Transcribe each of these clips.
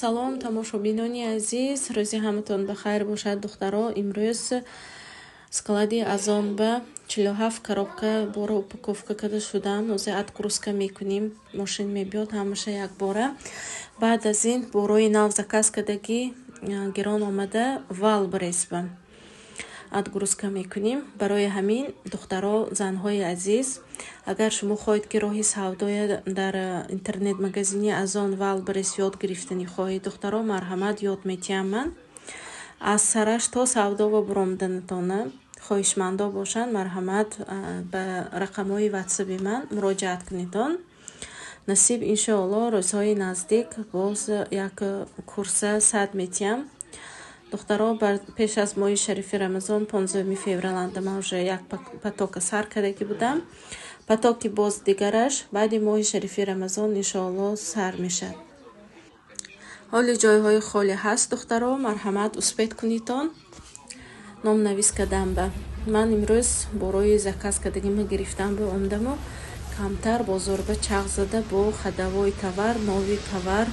Салом, тамошобинони азиз, рӯзи ҳаматон ба хайр бошад, духтаро. Имрӯз склади Озон ба 47 коробка бора упаковка карда шудам. Ҳозир отгрузка мекунем, мошин мебиёд ҳамаша якбора. Баъд аз ин борои нав заказ кардагӣ гирон омада Вайлдберриз ба отгрузка мекунем. Барои ҳамин, духтаро, занҳои азиз, агар шумо хоҳед, ки роҳи савдоя дар интернет-магазини Озон, Вайлдберриз ёд гирифтанӣ хоҳед, духтаро, марҳамат, ёд метиҳам ман. Аз сараш то савдо буромданатона хоҳишмандо бошанд, марҳамат, ба рақамҳои ватсаби ман муроҷиат кунедон. Насиб, иншоалло, рӯзҳои наздик боз як курса сад метиҳам. Духтаро, пеш аз моҳи шарифи Рамазон, 15 февраланда ман уже як потока сар кардагӣ будам. Потоки боз дигараш баъди моҳи шарифи Рамазон, иншоалло, сар мешавад. Ҳоли ҷойҳои холӣ ҳаст, духтаро, марҳамат, успеть кунитон. Номнавис кардам ба. Ман имрӯз борои заказ кардагима гирифтам бо омдаму камтар бозорба чағ зада бо ходовой товар, новый товар,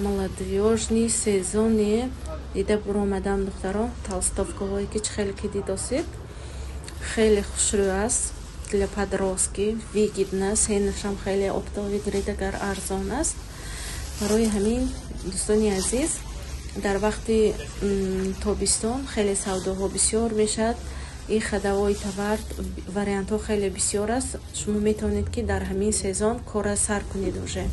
молодёжный, сезонный дида буромадам, духтаро. Толстовкаҳое ки чӣ хеле ки дидосед, хеле хушрӯ аст, для подростки выгодно, ценашам хеле оптовый гиред агар арзон аст. Барои ҳамин, дӯстони азиз, дар вақти тобистон хеле савдоҳо бисёр мешавад. Ин ходовой товар вариантҳо хеле бисёр аст. Шумо метавонед, ки дар ҳамин сезон кора сар кунед уже.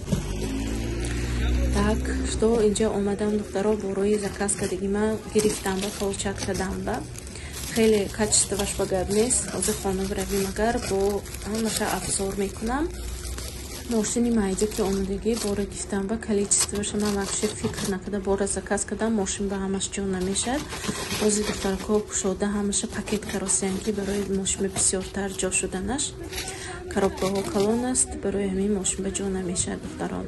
Так что инҷа омадам, духтаро, борои заказ кардагима гирифтам ба получать кардам ба. Хеле качествоаш ба гап нест. Ҳозир хона биравем агар бо ҳамаша обзор мекунам. Мошини майҷа ки омадагӣ бора гирифтам ба количествоша ман вообще фикр накарда бора заказ кардам, мошин ба ҳамаш ҷо намешавад. Бози духтаракҳо кушода ҳамаша пакет каросиянд, ки барои мошин бисёртар ҷо шуданаш. Коробкаҳо калон аст, барои ҳамин мошин ба ҷо намешавад, духтарон.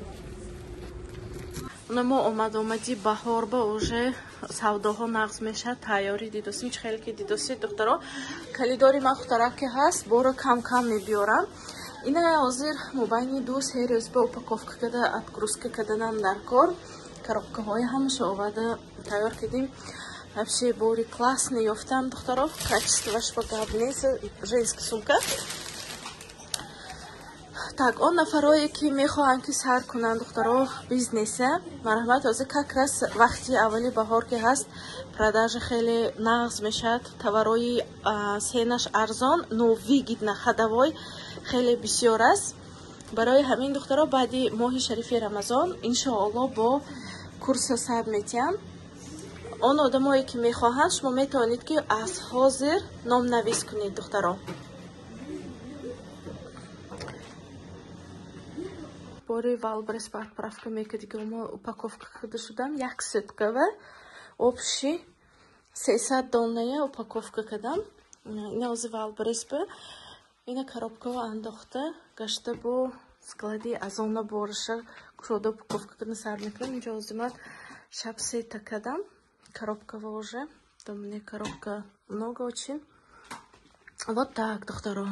Мо омад омади баҳор ба уже савдоҳо нағз мешавад, тайёрӣ дидосим, чӣ хеле ки дидосид, духтаро. Калидори ман хутарак ки ҳаст, бора кам кам мебиёрам. Ина ҳозир мобайни 2-3 рӯз ба упаковка карда отгрузка карданам дар кор. Коробкаҳои ҳамаша оварда тайёр кардем. Вообще бори классный ёфтам, духтаро, качествоаш ба гап нест, женский сумка. Так, он нафарое ки мехоҳанд, ки сар кунанд, духтаро, бизнеса, марҳамат, ҳозир как раз вақти аввали баҳор ки ҳаст, продажа хеле нағз мешавад. Товарои ценаш арзон, но выгодно, ходовой хеле бисёр аст. Барои ҳамин, духтаро, баъди моҳи шарифи Рамазон, иншоалло, бо курса сар метиҳам. Он одамое ки мехоҳанд, шумо метавонед, ки аз ҳозир номнавис кунед, духтаро. Бори Вайлдберриз ба отправка мекардиги мо упаковка карда шудам як суткава общий 300 доная упаковка кардам. Ина ҳозир Вайлдберриз ба ина коробкаҳо андохта гашта бо склади Озона бориша кушода упаковка карда сар мекунам. Инҷо ҳозир ман шаб сета кардам коробкава уже. Там мне коробка много очень. Вот так, духтаро.